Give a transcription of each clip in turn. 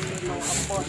Limang hapon.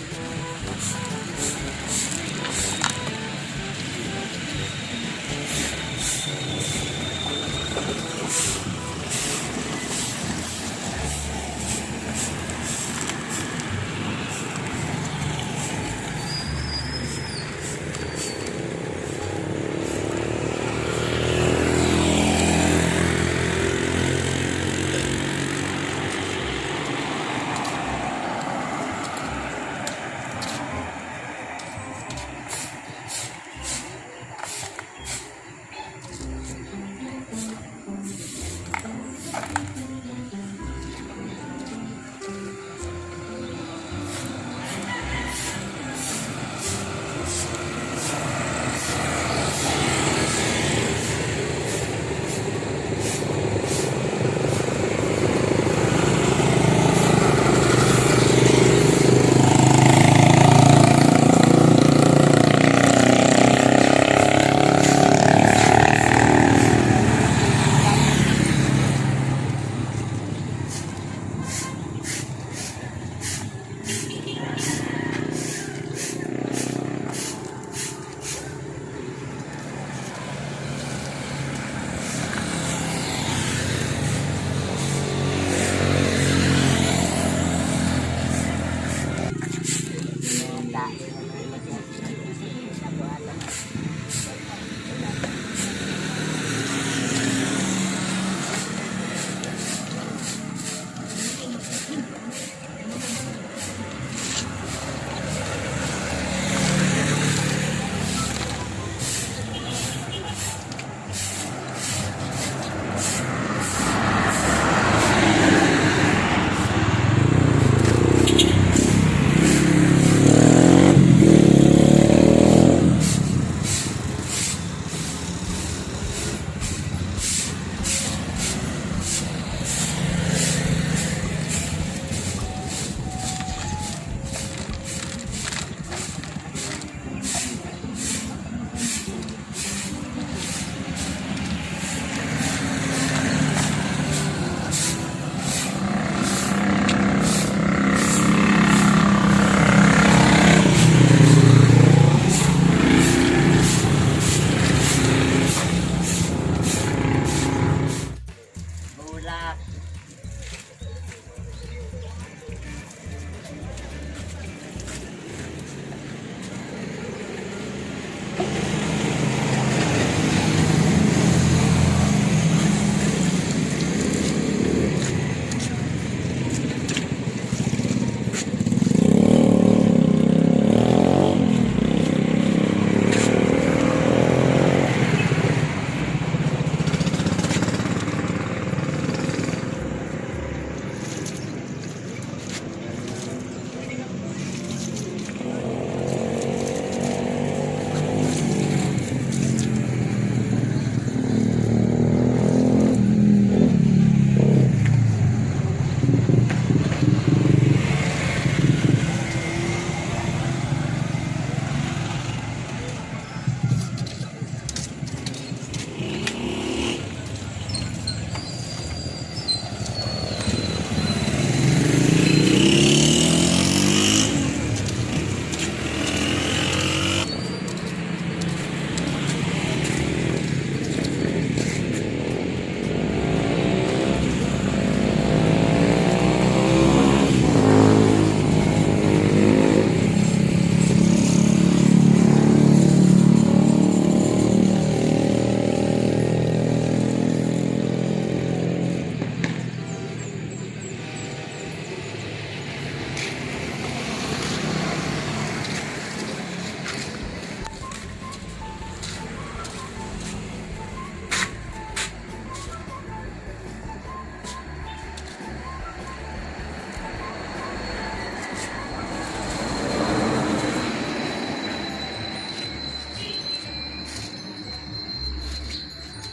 Bulak.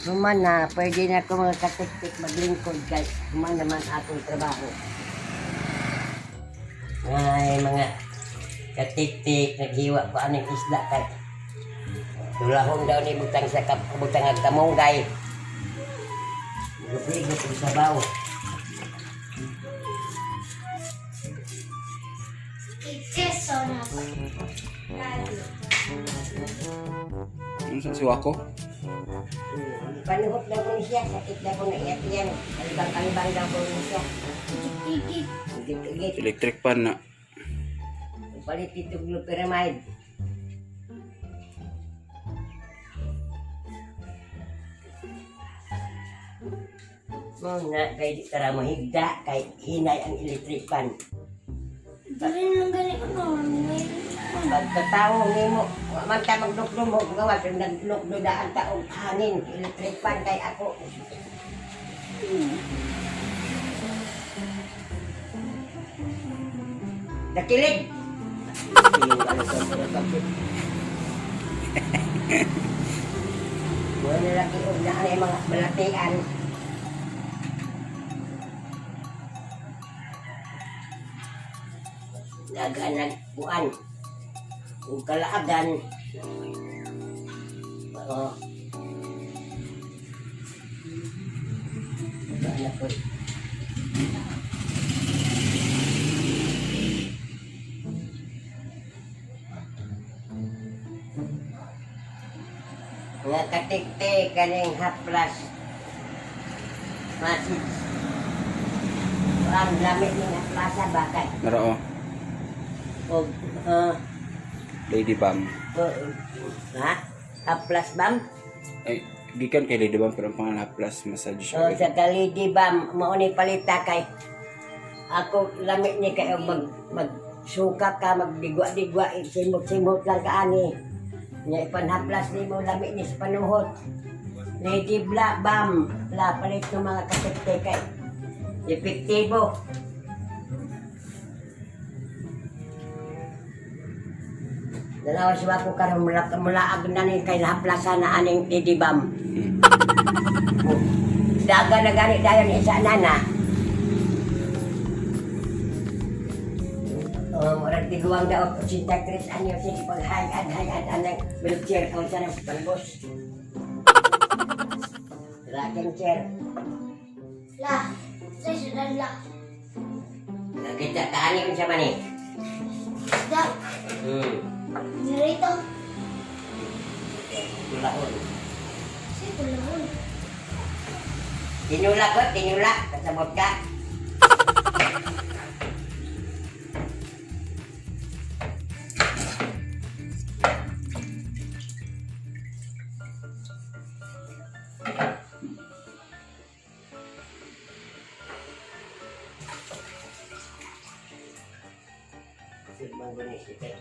Human na, pwede na ako, mga katiktik, maglingkod kay human naman akong trabaho. Ay, mga katiktik, naghiwa ko aning isda kay tulahon daw ni butang sa butang ag kamunggay. Lupigo kong sabaw. Kicheso na ako. Ano sa siwa ko? Panuhot daw ko ni siya, sakit daw ko na iyat yan. Kalibang-kalibang daw ko ni siya. Igit-igit. Igit-igit. Electric pan na. Palit ito gluperamide. Mo na kay di tara mahigda kay hinay ang electric fan. Dali lang gani ko no. Pagkatawo nimo, wa man ta magdukdo mo gawa kay naglukdo daan ta og hangin electric fan kay ako. Nakilig. Wala laki og na ang mga balatian. Daganag buan. Ug kalaagan. Oo. Wala po. Nga katiktik kaning haplas. Message. Ang lami ni haplasa bakay. Nara oh. Og Lady Bam. ha? Haplas bam? Ay, gikan kay Lady Bam pero ang pangalan plus massage. So, sa kalidi ba, mao ni palita kay ako lami ni kay og mag magsuka ka magdigwa-digwa simot-simot lang ka ani. Nya ipanhaplas nimo lami ni sa panuhot. Lady Bla Bam, la palit ng mga katikte kay epektibo. Dalawa siya ko karon mula mulaag na ni kay nahaplasan na aning Lady Bam. Daga na gani dayon isa na na. Oh, murag tiguang daw 83 anyo sige pag hayad hayad anang wheelchair ko sa nang balbos. Rocking chair. La. Sa sudan la. Nakita ka ani unsa man ni? Da. Dirito. Tulahon. Si tulahon. Tinula ko, tinula. Kasabot ka. Sige,